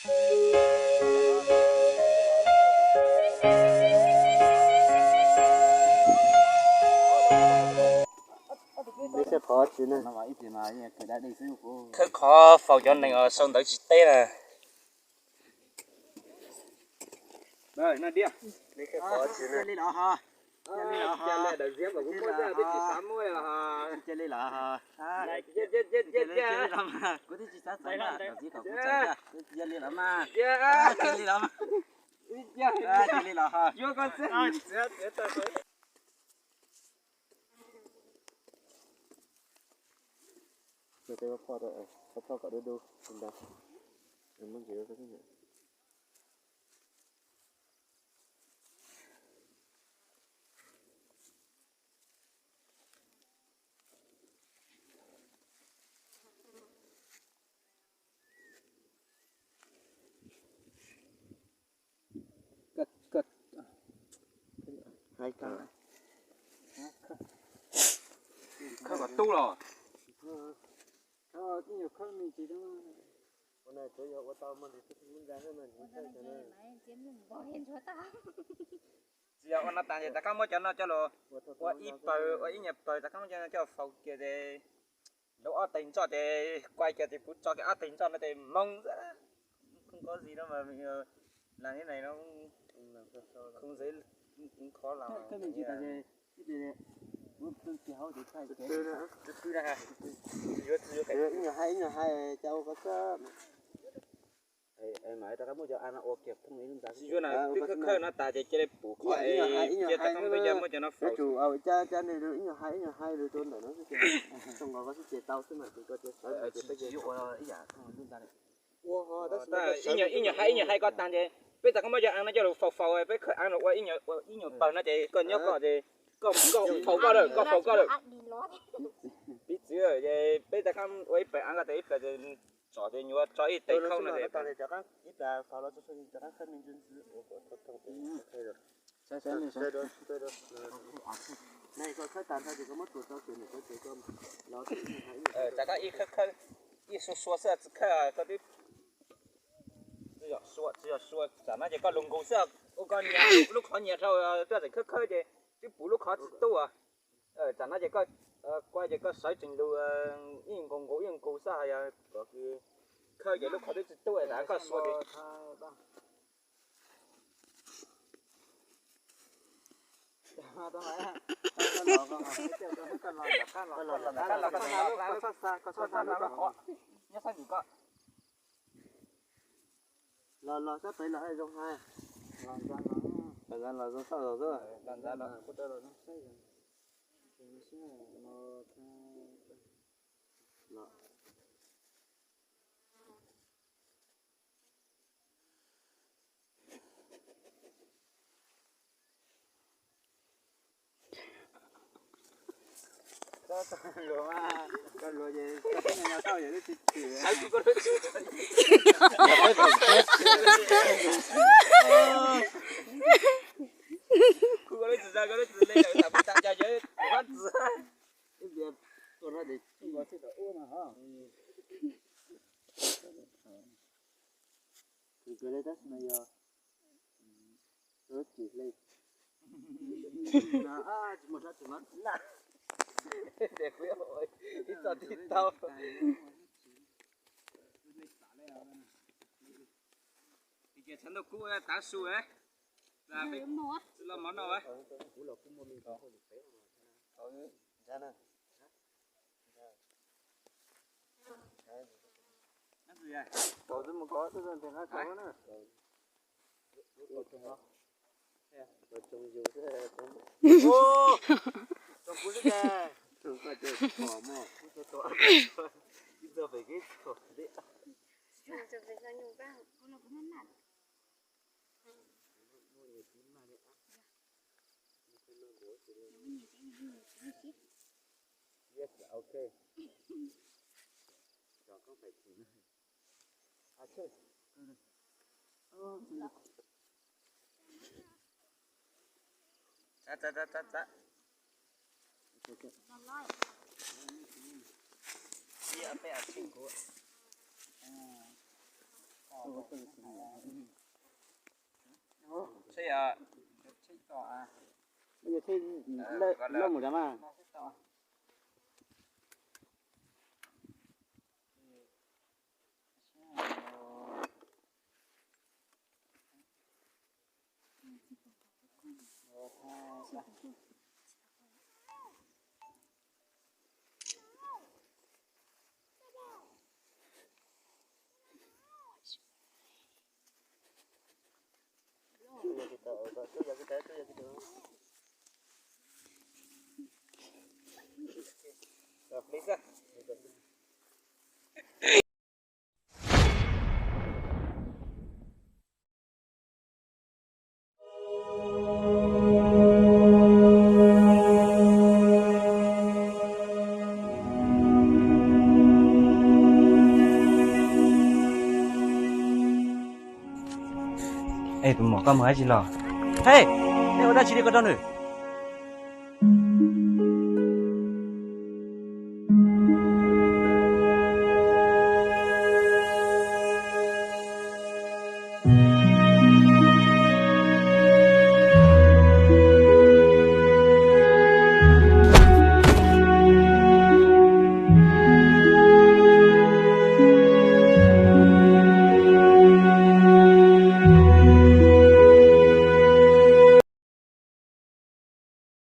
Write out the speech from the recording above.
Khawb qhov faus cov neeg uas sau ntawv tsis teb na. Khawb kom tub los. Tsis yog ua no tas ces rov qab muab cov no coj los ua ib pawg, ua ib nyuag pawg, rov qab muab cov no coj faus kiag ces lub ob teg ntsoj ces kuaj kiag ces kuv tso kiag ob teg ntsoj no ces moo xwb. Không có gì đâu mà mình làm thế này nó không dễ, cũng khó làm. Ib nyuag hais, ib nyuag hais, cas ua ko xwb. Mas rov qab muab cov a no ua kiag thooj ib lub ntxa xwb. Yuav na, twb khawb khawb no tas ces cia li pum qhov, cia rov qab muab cov no faus. Yuav tsum ua cas cas nws ib nyuag hais ib nyuag hais rau ntawm no xwb ces, tau nqos ko xwb ces tau xwb mas, ces ko ces sawv ces peb ces ua ib yam thooj ib lub ntxa. Ib nyuag hais ib nyuag hais ko tag ces peb rov qab muab cov a no coj lug faus faus, peb khawb a no ua ib nyuag pawg no ces koj nyob koj ces koj faus koj lawm, koj faus koj lawm. Piv txwv ces peb rov qab ua ib pawg a ko tas ib pawg ces tsom ces nyuam tso ib teg khaub no ces rov qab ib khawb khawb, ib sua sua xwb tsis khawb, koj twb tsis yog sua, tsis yog sua, tsam no ces koj lug nkaus xwb, ua koj nyias lub qhov nyias dhau, tuaj tseem khawb khawb ces twb pum lub qhov tsis tub. Tsam no ces koj kuaj ces koj sawv tsees lug ib nkaus nkaus ib nkaus xwb, yog kom khawb ces lub qhov twb tsis tub tas koj sua ces Los los sab pem los zoo hais. Los zoo sab los xwb. Txav ntuj kub tav su, tsis los mov no. Lawv mus lawm mas. Es tus muam, koj mus dab tsi los? Hej, nej ua dab tsi li ko rau nws?